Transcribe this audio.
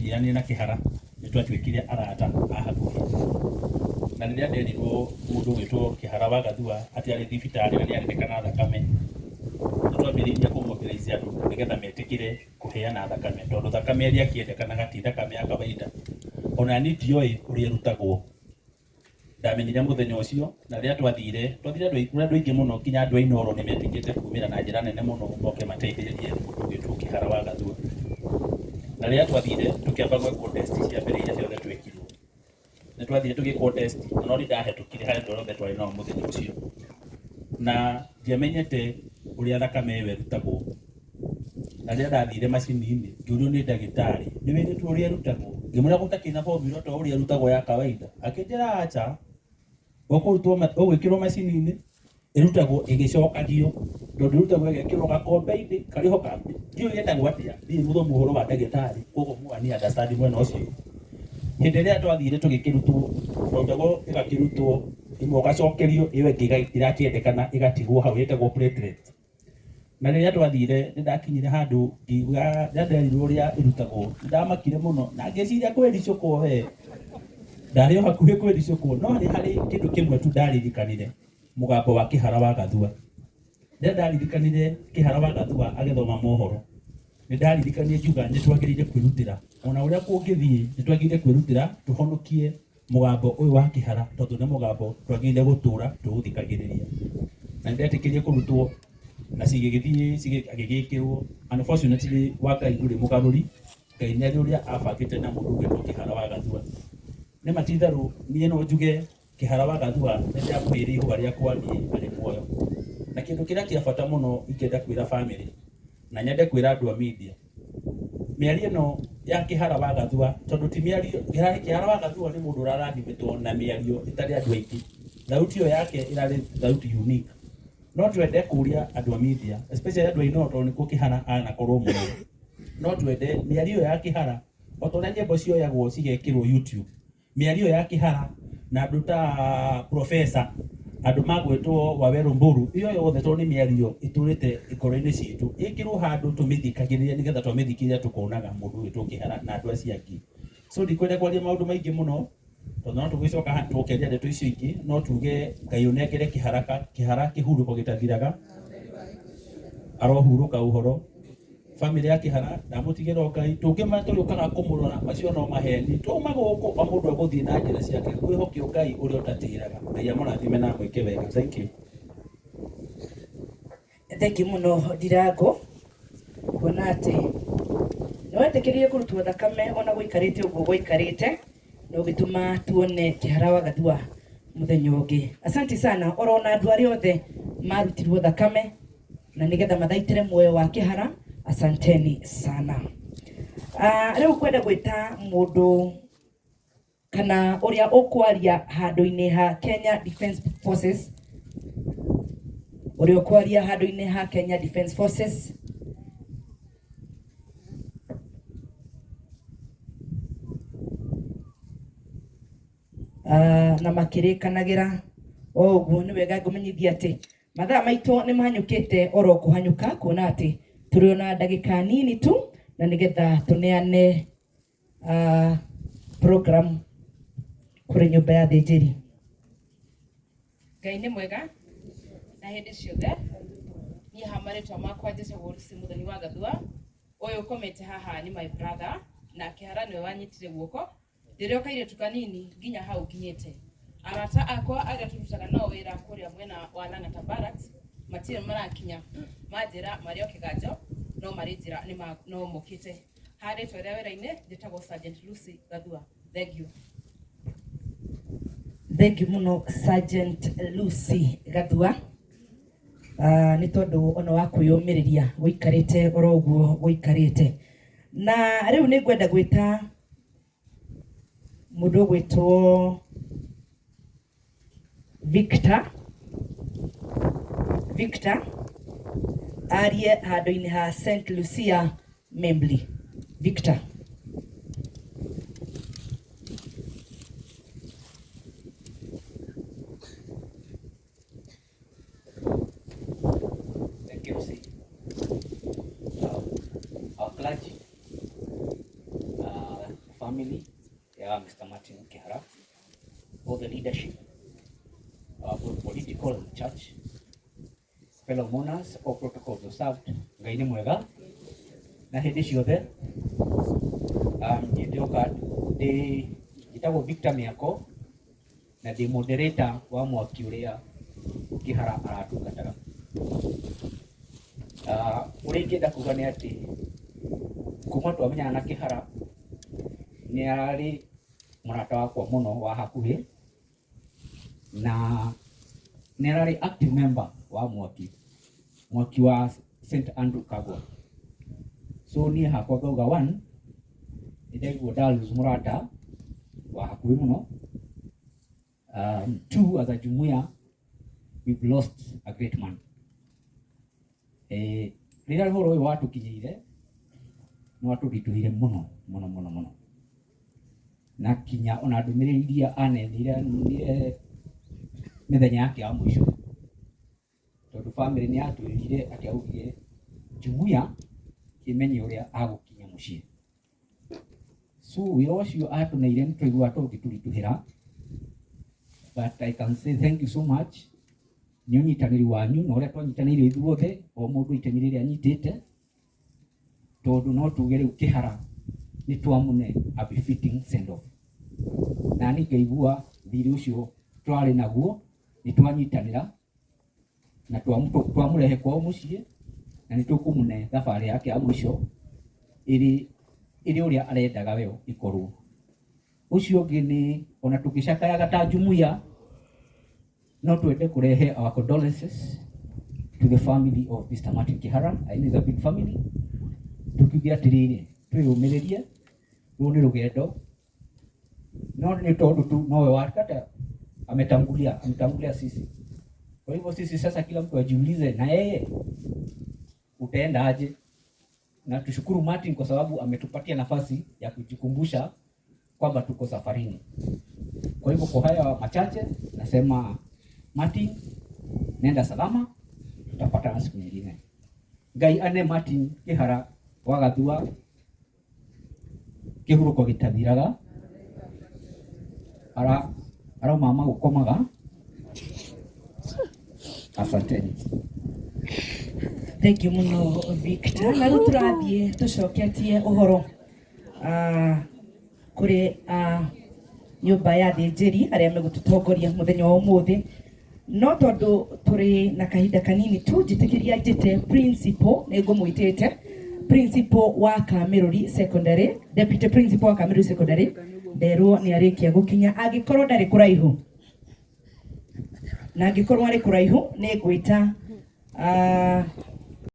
Twanyitanire na Kĩhara nĩ twatuĩkire arata a hakuhĩ. Na rĩrĩa nderirwo mũndũ ũgwĩtwo Kĩhara wa Gathua atĩ arĩ thibitarĩ na nĩ arendekana thakame, nĩ twambĩrĩirie kũ mobilize andũ nĩgetha metĩkĩre kũheana thakame, tondũ thakame ĩrĩa ĩkĩendekanaga ti thakame ya kawaida. Ona niĩ ndioĩ ũrĩa ĩrutagwo. Ndamenyire mũthenya ũcio, na rĩrĩa twathire, twathire andũ andũ aingĩ mũno nginya andũ a Inooro nĩ metĩkĩte kumĩra na njĩra nene mũno moke mateithĩrĩrie mũndũ ũgwĩtwo Kĩhara wa Gathua. Na rĩrĩa twathire tũkĩamba gwĩkwo test cia mbere iria ciothe twekirwo. Nĩ twathire tũgĩkwo test na no niĩ ndahĩtũkire harĩ andũ arĩa othe twarĩ nao mũthenya ũcio. Na ndiamenyete ũrĩa thakame ĩyo ĩrutagwo. Na rĩrĩa ndathire macini-inĩ, ngĩũrio nĩ ndagĩtarĩ, nĩ wĩrĩtwo ũrĩa ĩrutagwo? Ngĩmwĩra gũtakĩrĩ na formula to ũrĩa ĩrutagwo ya kawaida. Akĩnjĩra acha, ũkũrutwo ũgwĩkĩrwo macini-inĩ, ĩrutagwo ĩgĩcokagio, tondũ ĩrutagwo ĩgekĩrwo gakombe-inĩ karĩ ho ka, ndiũĩ getagwo atĩa, ndirĩ mũthomu ũhoro wa ndagĩtarĩ, koguo mũgani understand mwena ũcio. Hĩndĩ ĩrĩa twathire tũgĩkĩrutwo, twarutagwo ĩgakĩrutwo, ĩmwe ũgacokerio, ĩyo ĩngĩ ĩrakĩendekana ĩgatigwo hau ĩtagwo platelets. Na rĩrĩa twathire nĩ ndakinyire handũ ngĩigua rĩrĩa nderirwo ũrĩa ĩrutagwo nĩ ndamakire mũno na ngĩciria kwĩricũkwo we ndarĩ o hakuhĩ kwĩricũkwo no nĩ harĩ kĩndũ kĩmwe tu ndaririkanire mũgambo wa Kĩhara wa Gathua. Rĩrĩa ndaririkanire Kĩhara wa Gathua agĩthoma mohoro nĩ ndaririkanire ngiuga nĩ twagĩrĩire kwĩrutĩra ona ũrĩa kũngĩthiĩ nĩ twagĩrĩire kwĩrutĩra tũhonokie mũgambo ũyũ wa kĩhara tondũ nĩ mũgambo twagĩrĩire gũtũra tũũthikagĩrĩria. Na nĩ ndetĩkĩrire kũrutwo na cigĩgĩthiĩ agĩgĩkĩrwo. Unfortunately wa Ngai ndũrĩ mũgarũri, Ngai nĩ arĩ ũrĩa abangĩte na mũndũ ũgwĩtwo Kĩhara wa Gathua. Nĩ ma ti itherũ niĩ no njuge Kĩhara wa Gathua nĩ ndamũheire ihũa rĩakwa niĩ arĩ muoyo. Na kĩndũ kĩrĩa kĩa bata mũno ingĩenda kwĩra bamĩrĩ na nyende kwĩra andũ a media, Mĩario ĩno ya Kĩhara wa Gathua tondũ ti mĩario, Kĩhara wa Gathua nĩ mũndũ ũrarathimĩtwo na mĩario ĩtarĩ andũ aingĩ. Thauti ĩyo yake ĩrarĩ thauti unique. No twende kũria andũ a media, especially andũ a Inooro tondũ nĩkuo Kĩhara anakorwo mũno. No twende mĩario ĩyo ya Kĩhara o ta ũrĩa nyĩmbo cioyagwo cigekĩrwo YouTube, Mĩario ya kĩhara na andũ ta professor, andũ magwĩtwo Wawerũ Mburu, ĩyo yothe tondũ nĩ mĩario ĩtũrĩte ngoro-inĩ citũ, ĩkĩrwo handũ tũmĩthikagĩrĩrie nĩgetha twamĩthikĩrĩria tũkonaga mũndũ ũgwĩtwo Kĩhara na andũ acio angĩ. So ndikwenda kwaria maũndũ maingĩ mũno, tondũ no tũgĩcoka haha tũkeria ndeto icio ingĩ, no tuge Ngai ũnengere kĩhara, kĩhara kĩhurũko gĩtathiraga, arohurũka ũhoro. Famĩlĩ ya Kĩhara ndamũtigĩra o Ngai, tũngĩmenya tũrĩũkaga kũmũrora macio no maheni, twauma gũkũ o mũndũ egũthiĩ na njĩra ciake, kwĩhoke o Ngai ũrĩa ũtatĩraga. Ngai amũrathime na amwĩke wega. Thank you. Thengiũ mũno Ndirango, kuona atĩ nĩ wetĩkĩrire kũrutwo thakame ona gũikarĩte ũguo gũikarĩte, na ũgĩtũma tuone Kĩhara wa Gathua mũthenya ũngĩ. Asante sana orona andũ arĩa othe marutirwo thakame na nigetha mathaitĩre muoyo wa Kĩhara, asanteni sana. Rĩu ngwenda gwĩta mũndũ kana ũrĩa ũkwaria handũ-inĩ ha Kenya Defence Forces, ũrĩa ũkwaria handũ-inĩ ha Kenya Defence Forces. Na makĩrĩkanagĩra o ũguo nĩ wega ngũmenyithia atĩ mathaa maitũ nĩ mahanyũkĩte oro kũhanyũka kuona atĩ tũrĩ ona ndagĩka nini tu na nĩgetha tũneane program kũrĩ nyũmba ya thĩnjĩri. Ngai nĩ mwega na hĩndĩ ciothe. Niĩ ha marĩtwa makwa njĩtagwo Lucy Mũthoni wa Gathua. Ũyũ ũkomete haha nĩ my brother na Kĩhara nĩwe wanyitire guoko Ndĩrĩ o kairĩtu kanini nginya hau nginyĩte. Arata akwa arĩa tũrutaga nao wĩra kũrĩa mwena wa Lang'ata Barracks matirĩ marakinya. Manjĩra marĩ o kĩganjo no marĩ njĩra no mokĩte. Ha rĩtwa rĩa wĩra-inĩ njĩtagwo Sergeant Lucy Gathua. Thengiũ. Thengiũ mũno Sergeant Lucy Gathua nĩ tondũ ona wa kwĩyũmĩrĩria ũikarĩte oro ũguo ũikarĩte. Na rĩu nĩ ngwenda gwĩta Mũndũ ũgwĩtwo Victor, Victor arie handũ-inĩ ha St Lucia Membli. Victor. Thank you, Lucy. Our clergy, Family ya Mr. Martin Kihara, all the leadership, both political and church, fellow mourners, all protocols observed. Ngai nĩ mwega na hĩndĩ ciothe. Niĩ ndĩroka ndĩ njĩtagwo Victor Mĩako na ndĩ moderator wa mwaki ũrĩa Kihara aratungataga. Ũrĩa ingĩenda kuga nĩ atĩ kuma twamenyana na Kihara nĩ ararĩ mũrata wakwa mũno wa hakuhĩ na nĩ ararĩ active member wa mwaki wa St Andrew Kagwa. So niĩ hakwa ngauga, one, nĩ ndaigua nda lose mũrata wa hakuhĩ mũno. Two, as a jumuiya we've lost a great man. Rĩrĩa ũhoro ũyũ watũkinyĩire nĩ watũritũhire mũno mũno mũno mũno, na kinya ona ndũmĩrĩri iria anenire mĩthenya yake ya mũico, tondũ family nĩ yatwĩrire atĩ augire jumuiya ĩmenye ũrĩa agũkinya mũciĩ. So wĩra ũcio atũneire nĩ twaiguaga tũngĩtũritũhĩra, but I can say thank you so much nĩ ũnyitanĩri wanyu na ũrĩa twanyitanĩire ithuothe, o mũndũ itemi rĩrĩa anyitĩte, tondũ no tuge rĩu Kĩhara nĩ twamũne a befitting send off. Na niĩ ngaigua thirĩ ũcio twarĩ naguo nĩ twanyitanĩra na twamũrehe kwao mũciĩ, na nĩ tũkũmũne thabarĩ yake ya mũico ĩrĩ ũrĩa arendaga we ĩkorwo. Ũcio ũngĩ nĩ ona tũgĩcakayaga ta jumuiya, no twende kũrehe our condolences to the family of Mr. Martin Kihara. I know it's a big family. Tukiuge atĩrĩrĩ, twĩyũmĩrĩrie, rũrũ nĩ rũgendo, no nĩ tondũ tu nowe wakata ametangulia sisi. Kwa hivyo sisi sasa kila mtu ajiulize na yeye utaenda aje, na tushukuru Martin kwa sababu ametupatia nafasi ya kujikumbusha kwamba tuko safarini. Kwa hivyo kwa haya machache nasema Martin, nenda salama, tutapatana siku nyingine. Ngai ane Martin Kihara wagathua kihuruko gitathiraga ara arauma magukomaga. Asanteni. Thank you muno, Victor. Na rĩu tũrathiĩ tũcoketie ũhoro kũrĩ nyũmba ya thĩnjĩri arĩa megũtũtongoria mũthenya wa ũmũthĩ, no tondũ tũrĩ na kahinda kanini tu, njĩtĩkĩria njĩte principal, nĩ ngũmwĩtĩte principal wa Kamĩrũri Secondary, deputy principal wa Kamĩrũri Secondary, nderwo nĩ arĩkia gũkinya, angĩkorwo ndarĩ kũraihu, na angĩkorwo arĩ kũraihu nĩ ngwĩta